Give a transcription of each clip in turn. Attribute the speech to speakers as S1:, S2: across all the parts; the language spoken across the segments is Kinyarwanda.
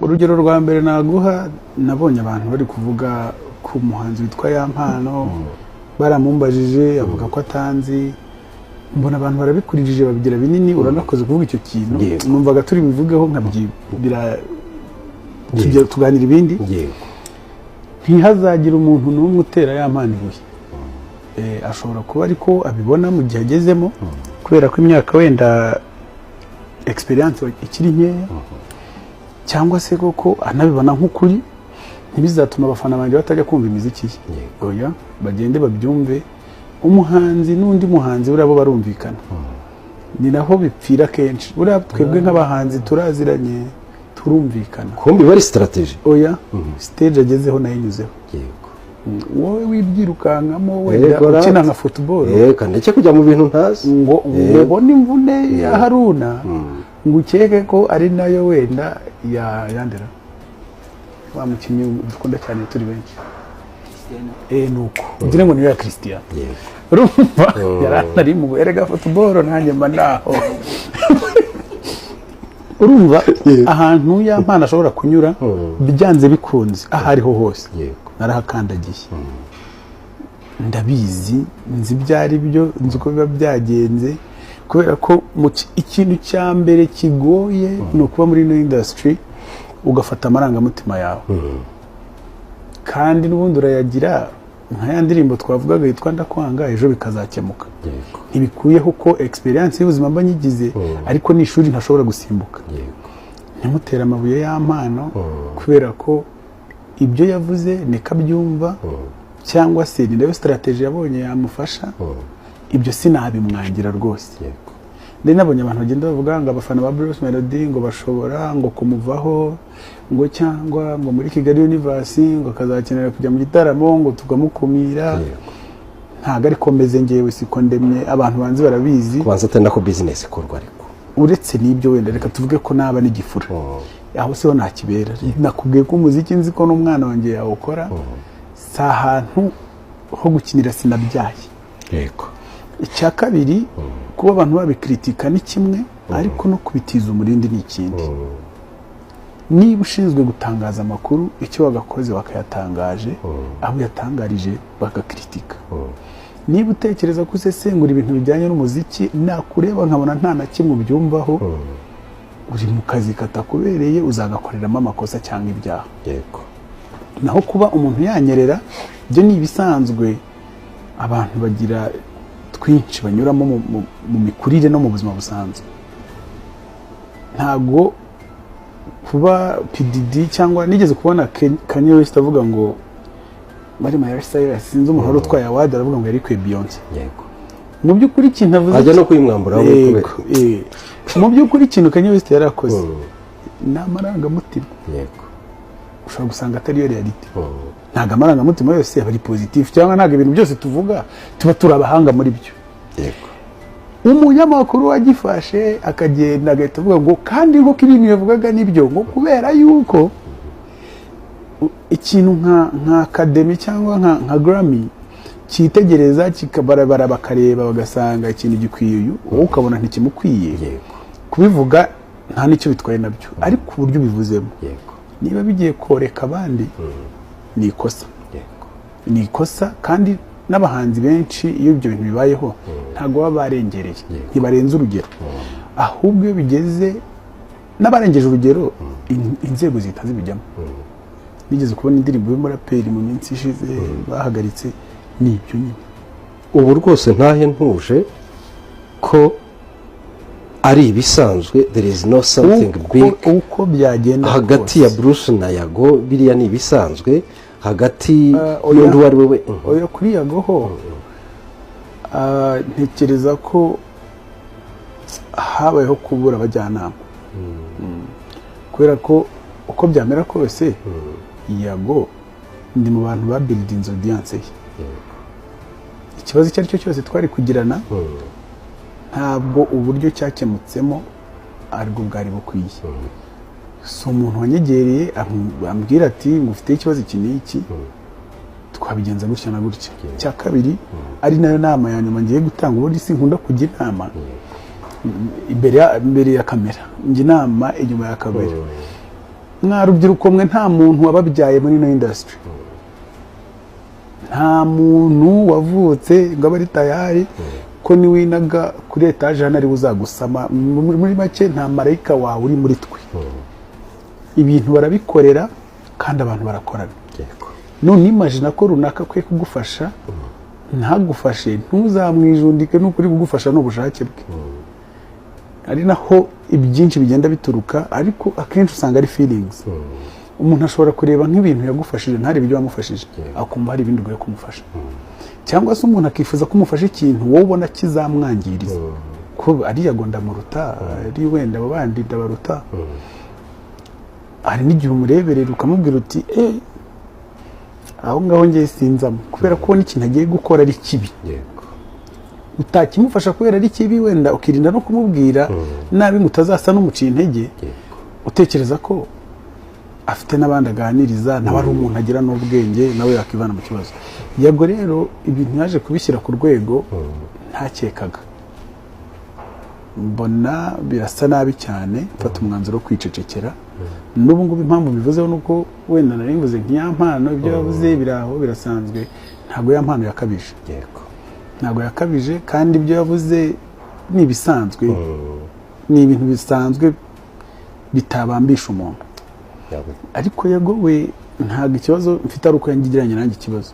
S1: Urugero rwa mbere naguha, nabonye abantu bari kuvuga ku muhanzi witwa Yampano. Baramumbajije, avuga ko atanzi. Mbona abantu barabikuririje, babigira binini. Uranakoze kuvuga icyo kintu. Numvaga turi bubivugeho nkabyibira, tujya tuganira ibindi. Ntihazagire umuntu n'umwe utera Yampano ibuye. Ashobora kuba ariko abibona mu gihe agezemo, kubera ko imyaka wenda experience ikiri nkeya, cyangwa se koko anabibona nk'ukuri. Ntibizatuma abafana banjye batajya kumva imiziki ye. Oya, bagende babyumve. Umuhanzi n'undi muhanzi buriya bo barumvikana, ni naho bipfira kenshi. Buriya twebwe nk'abahanzi turaziranye, turumvikana.
S2: Kumbi bari strategy.
S1: Oya, stage agezeho nayinyuzeho. Wowe wibyirukankamo wenda ukina nka football.
S2: Reka ndeke kujya mu bintu ntazi.
S1: Ngo ubone imvune ya Haruna, ngo ukeke ko ari nayo wenda ya yandera wa mukinnyi dukunda cyane turi benshi. Nuko ugire ngo niyo ya Christian. Urumva yaranari mu erega football, nanjye mba ndaho. Urumva ahantu Yampano ashobora kunyura, byanze bikunze, aho ariho hose narahakandagiye, ndabizi, nzi ibyo ari byo, nzi uko biba byagenze. Kubera ko ikintu cya mbere kigoye ni ukuba muri ino industry ugafata amarangamutima yawe, kandi n'ubundi urayagira, nka ya ndirimbo twavugaga yitwa "Ndakwanga", ejo bikazakemuka. Ntibikuyeho ko experience y'ubuzima mba nyigize, ariko ni ishuri ntashobora gusimbuka. Ntimutere amabuye Yampano, kubera ko ibyo yavuze niko abyumva, cyangwa se ni nayo strategy yabonye yamufasha. Ibyo sinabimwangira rwose. Ndari nabonye abantu bagenda bavuga ngo abafana ba Bruce Melody ngo bashobora ngo kumuvaho, ngo cyangwa ngo muri Kigali Universe ngo akazakenera kujya mu gitaramo ngo tukamukumira. Ntabwo ariko meze ngewe, siko ndemye, abantu banzi barabizi.
S2: Kubanza atari nako business ikorwa ariko.
S1: Uretse n'ibyo, wenda reka tuvuge ko naba n'igifura, aho siho ntakibera. Nakubwiye ko umuziki nzi ko n'umwana wanjye yawukora, si ahantu ho gukinira, sinabyaye. Icya kabiri, kuba abantu babikritika ni kimwe, ariko no kubitiza umurindi ni ikindi. Niba ushinzwe gutangaza amakuru, icyo wagakoze wakayatangaje, abo uyatangarije bagakritika. Niba utekereza ko usesengura ibintu bijyanye n'umuziki, nakureba nkabona nta na kimwe ubyumvaho, uri mu kazi katakubereye, uzagakoreramo amakosa cyangwa ibyaha. Naho kuba umuntu yanyerera byo ni ibisanzwe. Abantu bagira twinshi banyuramo mu mikurire no mu buzima busanzwe. Ntabwo kuba PDD, cyangwa nigeze kubona Kanye West avuga ngo bari Miley Cyrus, sinzi umuntu wari utwaye award, aravuga ngo yari kwiye Beyonce. Mu by'ukuri ikintu avuze
S2: Ajya no kuyimwambura we.
S1: Yego, Mu by'ukuri ikintu Kanye West yarakoze ni amarangamutima. Ushobora gusanga atariyo réalité. Ntabwo amarangamutima yose aba ari positif, cyangwa ntabwo ibintu byose tuvuga tuba turi abahanga muri byo. Umunyamakuru wagifashe akagenda agahita avuga ngo kandi ngo ko ibintu yavugaga nibyo, ngo kubera yuko ikintu nka academy cyangwa nka Grammy cyitegereza, kikabarabara, bakareba bagasanga ikintu gikwiye uyu, wowe ukabona ntikimukwiye. Kubivuga nta n'icyo bitwaye nabyo, ariko uburyo ubivuzemo, niba bigiye koreka abandi, ni ikosa. Ni ikosa. Kandi n'abahanzi benshi iyo ibyo bintu bibayeho ntabwo baba barengereye, ntibarenze urugero. Ahubwo iyo bigeze n'abarengeje urugero, inzego zihita zibijyamo. Nigeze kubona indirimbo y'umuraperi mu minsi ishize bahagaritse, ni ibyo nyine.
S2: Ubu rwose ntahe ntuje ko ari ibisanzwe, there is no something big
S1: Uko byagenda
S2: hagati ya
S1: kose.
S2: Bruce na Yago. Biriya ni ibisanzwe hagati
S1: Oya.
S2: y'undi uwo ari we we.
S1: Oya, kuri Yago ho ntekereza ko habayeho kubura abajyanama. Kubera ko uko byamera kose, Yago ndi mu bantu ba buildinze audience ye. Ikibazo icyo ari cyo cyose twari kugirana, ntabwo uburyo cyakemutsemo aribwo bwari bukwiye. Si umuntu wanyegereye ambwira ati: "Ngo ufite ikibazo iki n'iki, twabigenza gutya na gutya." Icya kabiri, ari nayo nama ya nyuma ngiye gutanga, ubundi sinkunda kujya inama imbere ya kamera, njya inama inyuma ya kamera. Mwa rubyiruko mwe, nta muntu wababyaye muri ino industry, nta muntu wavutse ngo abe ari tayari ko niwinaga kuri etaje hano ariwe uzagusama. Muri make, nta marayika wawe uri muri twe. Ibintu barabikorera kandi abantu barakorana. None imagine ko runaka akwiye kugufasha ntagufashe, ntuzamwijundike. Nukuri kugufasha ni ubushake bwe, ari naho ibyinshi bigenda bituruka. Ariko akenshi usanga ari feelings. Umuntu ashobora kureba nk'ibintu yagufashije, ntarebe ibyo wamufashije, akumva hari ibindi ukwiye kumufasha. Cyangwa se umuntu akifuza ko umufasha ikintu wowe ubona kizamwangiriza, ko ariya ngo ndamuruta, ari wenda abo bandi ndabaruta. Hari n'igihe umureberera ukamubwira uti: "Eh, aho ngaho ngiye sinzamo," kubera ko ubona ikintu agiye gukora ari kibi. Utakimufasha kubera ari kibi, wenda ukirinda no kumubwira nabi ngo utazasa n'umuciye intege. Utekereza ko afite n'abandi aganiriza, nawe ari umuntu agira n'ubwenge, nawe yakivana mu kibazo. Yego, rero ibintu yaje kubishyira ku rwego ntakekaga, mbona birasa nabi cyane, mfata umwanzuro wo kwicecekera. N'ubu ngubu impamvu bivuzeho ni uko wenda nari mvuze nk'iya Mpano, ibyo yavuze biri aho birasanzwe. Ntabwo Yampano yakabije. Ntabwo yakabije, kandi ibyo yavuze ni ibisanzwe, ni ibintu bisanzwe bitabambisha umuntu. Ariko Yago we, ntabwo ikibazo mfite ari uko yagiranye nanjye ikibazo,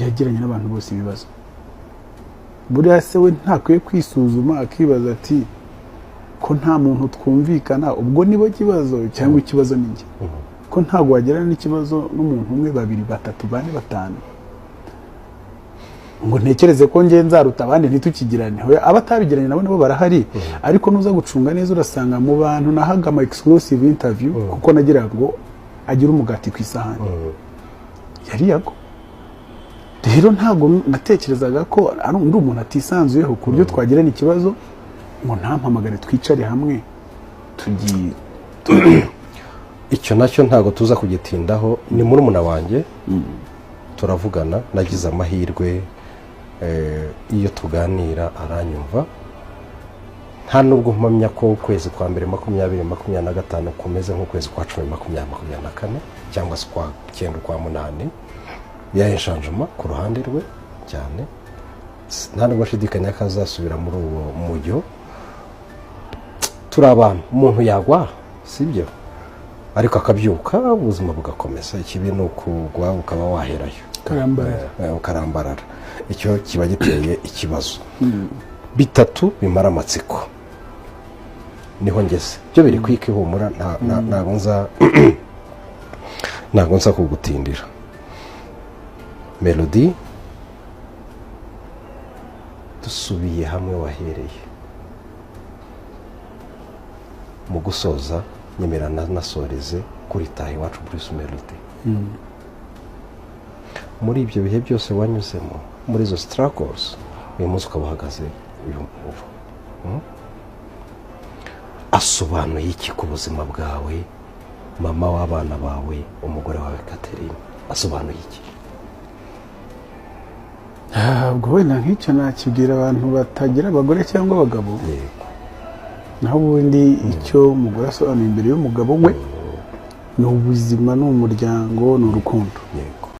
S1: yagiranye n'abantu bose ibibazo. Buriya se we ntakwiye kwisuzuma akibaza ati: "Ko nta muntu twumvikana, ubwo nibo kibazo cyangwa ikibazo ni njye?" Ko ntabwo wagirana n'ikibazo n'umuntu umwe, babiri, batatu, bane, batanu, ngo ntekereze ko nge nzaruta abandi ntitukigirane. Hoya, abatabigiranye nabo nabo barahari. Ariko nuza gucunga neza, urasanga mu bantu nahaga ama exclusive interview, kuko nagira ngo agire umugati ku isahani, yari Yago. Rero ntabwo natekerezaga ko ari undi umuntu atisanzuyeho ku buryo twagirana ikibazo ngo ntampamagare twicare hamwe tugiye.
S2: Icyo nacyo ntabwo tuza kugitindaho. Ni murumuna wanjye, turavugana. Nagize amahirwe, iyo tuganira aranyumva. Nta nubwo mpamya ko ukwezi kwa mbere 2025 kumeze nk'ukwezi kwa 10 2024, cyangwa se ukwa cyenda, ukwa munani. Yahe changement ku ruhande rwe cyane. Nta nubwo ashidikanya ko azasubira muri uwo mujyo. Turi abantu, umuntu yagwa, sibyo, ariko akabyuka, ubuzima bugakomeza. Ikibi ni ukugwa ukaba waherayo.
S1: Ukarambarara.
S2: Ukarambarara, icyo kiba giteye ikibazo. Bitatu bimara amatsiko niho ngeze, byo biri kwika ihumura. Ntabwo nza kugutindira. Melody, dusubiye hamwe wahereye mu gusoza, nyemera nasoreze kuri Taha Iwacu. Bruce Melody, muri ibyo bihe byose wanyuzemo, muri izo struggles, uyu munsi ukaba uhagaze uyu ubu, Asobanuye iki ku buzima bwawe, mama w'abana bawe, umugore wawe Catherine? Asobanuye iki?
S1: Ntabwo wenda nk'icyo nakibwira abantu batagira abagore cyangwa abagabo. Naho ubundi icyo umugore asobanuye imbere y'umugabo we ni ubuzima, ni umuryango, ni urukundo.